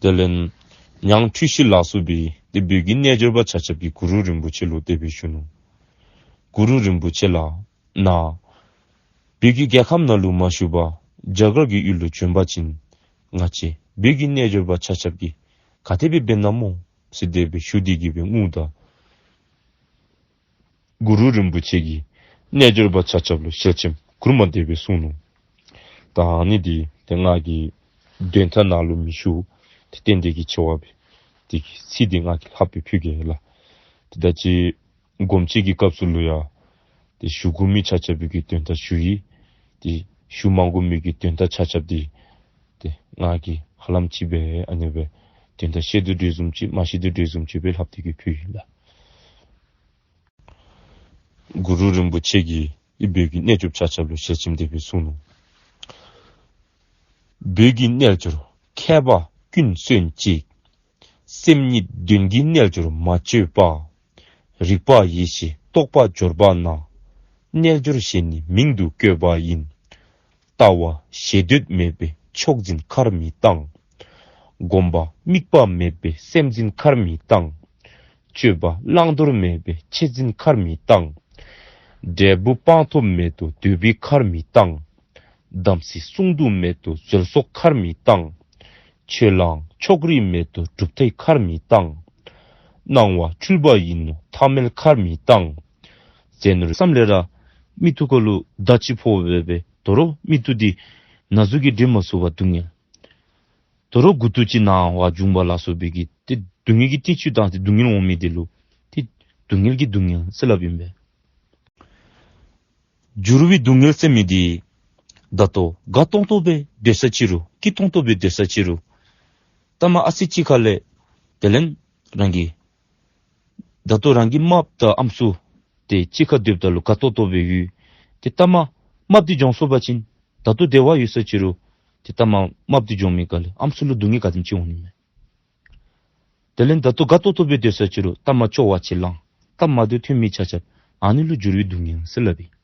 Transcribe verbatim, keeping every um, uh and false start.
དེ་ལས་ཉང་འཁྲུལ་ཞིག་ལ་སོགས་པའི་ཏེ་བོད་ཀྱི་རྣལ་འབྱོར་པ་ཆ་ཁྱབ་ཀྱིས་གུ་རུ་རིན་པོ་ཆེ་ལུ་དེ་སྦེ་ཞུ་ནུག། གུ་རུ་རིན་པོ་ཆེ་ལགས་ནཱ་བོད་ཀྱི་རྒྱལ་ཁམས་ནང་ལུ་མ་བཞུགས་པར་རྒྱ་གར་གྱི་ཡུལ་ལུ་བྱོན་པ་ཅིན་ང་བཅས་བོད་ཀྱི་རྣལ་འབྱོར་པ་ཆ་ཁྱབ་ཀྱིས་ག་དེ་སྦེ་འབད་ན་སྨོ་ཟེར་དེ་སྦེ་ཞུ་སྟེ་གི་སྦེ་ངུཝ་ད་གུ་རུ་རིན་པོ་ཆེ་གིས་རྣལ་འབྱོར་པ་ཆ་ཁྱབ་ལུ་ཞལ་ཆེམས་མགུར་མ་དེ་སྦེ་གསུངས་ནུག། ད་ཨ་ནི་འདི་ཏེ་ང་གིས་དོན་དག་ནང་ལུ་མི་ཞུགས། ཏེ་རྟེན་འབྲེལ་གྱི་ཆེ་བ་སྦེ་དེ་གི་ཚིག་འདི་ང་གིས་ལྷག་སྦེ་ཕུལ་གེ་ལགས། ཏེ་ད་ཅི་སྒོམ་ཆེན་གྱི་སྐབས་སུ་ལུ་ཡང་ཏེ་ཞུ་དགོ་མི་ཆ་ཁྱབ་ཀྱི་དོན་དག་ཞུ་ཡི། ཏེ་ཞུ་མ་དགོ་མི་གི་དོན་དག་ཆ་ཁྱབ་འདི་ཏེ་ང་གིས་ཧ་ལམ་ཅིག་སྦེ་ཨ་ནི་སྦེ་དོན་དག་ཤེས་དོ་འདྲཝ་བཟུམ་ཅིག་མ་ཤེས་དོ་འདྲཝ་བཟུམ་ཅིག་སྦེ་ལྷག་སྟེ་གི་ཕུལ་ཡི་ལགས། གུ་རུ་རིན་པོ་ཆེ་གིས་ཨི་བོད་ཀྱི་རྣལ་འབྱོར་ཆ་ཁྱབ་ལུ་ཞལ་ཆེམས་དེ་སྦེ་གསུངས་ནུག། བོད་ཀྱི་རྣལ་འབྱོར་མཁས་པ་ཀུན་གསོན་ཅིག། སེམས་ཉིད་དོན་གྱི་རྣལ་འབྱོར་མ་བཅོས་པ། རིག་པ་ཡེ་ཤེས་རྟོགས་པ་འབྱོར་པ་ན། རྣལ་འབྱོར་ཞེས་ནི་མིང་དུ་བཀོད་པ་ཡིན། ལྟ་བ་ཞེ་འདོད་མེད་པས་ཕྱོགས་འཛིན་ཁར་མི་བཏང་། སྒོམ་པ་དམིགས་པ་མེད་པས་སེམས་འཛིན་ཁར་མི་བཏང་། སྤྱོད་པ་བླང་དོར་མེད་པས་ཆེད་འཛིན་ཁར་མི་བཏང་། འབྲས་བུ་སྤང་ཐོབ་མེད་དོ་འདོད་པའི་ཁར་མི་བཏང་། དམ་ཚིག་བསྲུང་བཏུབ་མེད་དོ་འཛོལ་སོགས་ཁར་མི་བཏང་། ཆོས་ལའང་ཕྱོགས་རིས་མེད་དོ་གྲུབ་མཐའི་ཁར་མི་བཏང་། སྣང་བ་འཁྲུལ་པ་ཡིན་ནོ་ཐ་མལ་ཁར་མི་བཏང་། ཟེར་ནོ་རེ་བསམ་ལས་ར་མིག་ཏོ་ཁ་ལུ་མདའ་ཅིག་ཕོག་སྦེ་སྦེ་དོ་རུང་མིག་ཏོ་འདི་ན་ཟུག་གིས་འབྲི་མ་ཚུགས་པར་སྡུག་བསྔལ། དོ་རུང་མགུ་ཏོ་ཅིག་ན་བ་བྱུང་བ་ལ་སོགས་པའི་གི་ཏེ་སྡུག་བསྔལ་གྱི་རྟེན་ཅིག་དང་ཏེ་སྡུག་བསྔལ་འོང་མི་འདི་ལུ་ཏེ་སྡུག་བསྔལ་གྱི་སྡུག་བསྔལ་ཟེར་སླབ་ཨིན་པས། འགྱུར་བའི་སྡུག་བསྔལ་ཟེར་མི་འདི་ད་ལྟོ་དགའ་ཏོང་ཏོ་སྦེ་སྡོད་ས་ཅིག་རུང་སྐྱིད་ཏོང་ཏོ་སྦེ་སྡོད་ས་ཅིག་རུང་ལྟ་མ་ཨ་ཙི་ཅིག་ཁ་ལས་དེ་ལས་རང་གི་ད་ལྟོ་རང་གི་རྨགཔ་དང་ཨམ་སྲུ་ཏེ་གཅིག་ཁར་སྡོདཔ་ད་ལུ་དགའ་ཏོག་ཏོ་སྦེ་ཡོད། ཏེ་ལྟ་མ་རྨགཔ་འདི་བྱོང་སོང་པ་ཅིན་ད་ལྟོ་བདེ་བ་ཡོད་ས་ཅིག་རུང་ཏེ་ལྟ་མ་རྨགཔ་འདི་བྱོང་མི་ཁ་ལས་ཨམ་སྲུ་ལུ་སྡུག་བསྔལ་ག་དེམ་ཅིག་འོང་ནི་མས། དེ་ལས་ད་ལྟོ་དགའ་ཏོག་ཏོ་སྦེ་སྡོད་ས་ཅིག་རུང་ལྟ་མ་སྐྱོ་བ་ཅིག་ལང་། ལྟ་མ་དེ་ཐོན་མི་ཆ་ཁྱབ་ཨ་ནི་ལུ་འགྱུར་བའི་སྡུག་བསྔལ་ཟེར་སླབ་ཨིན།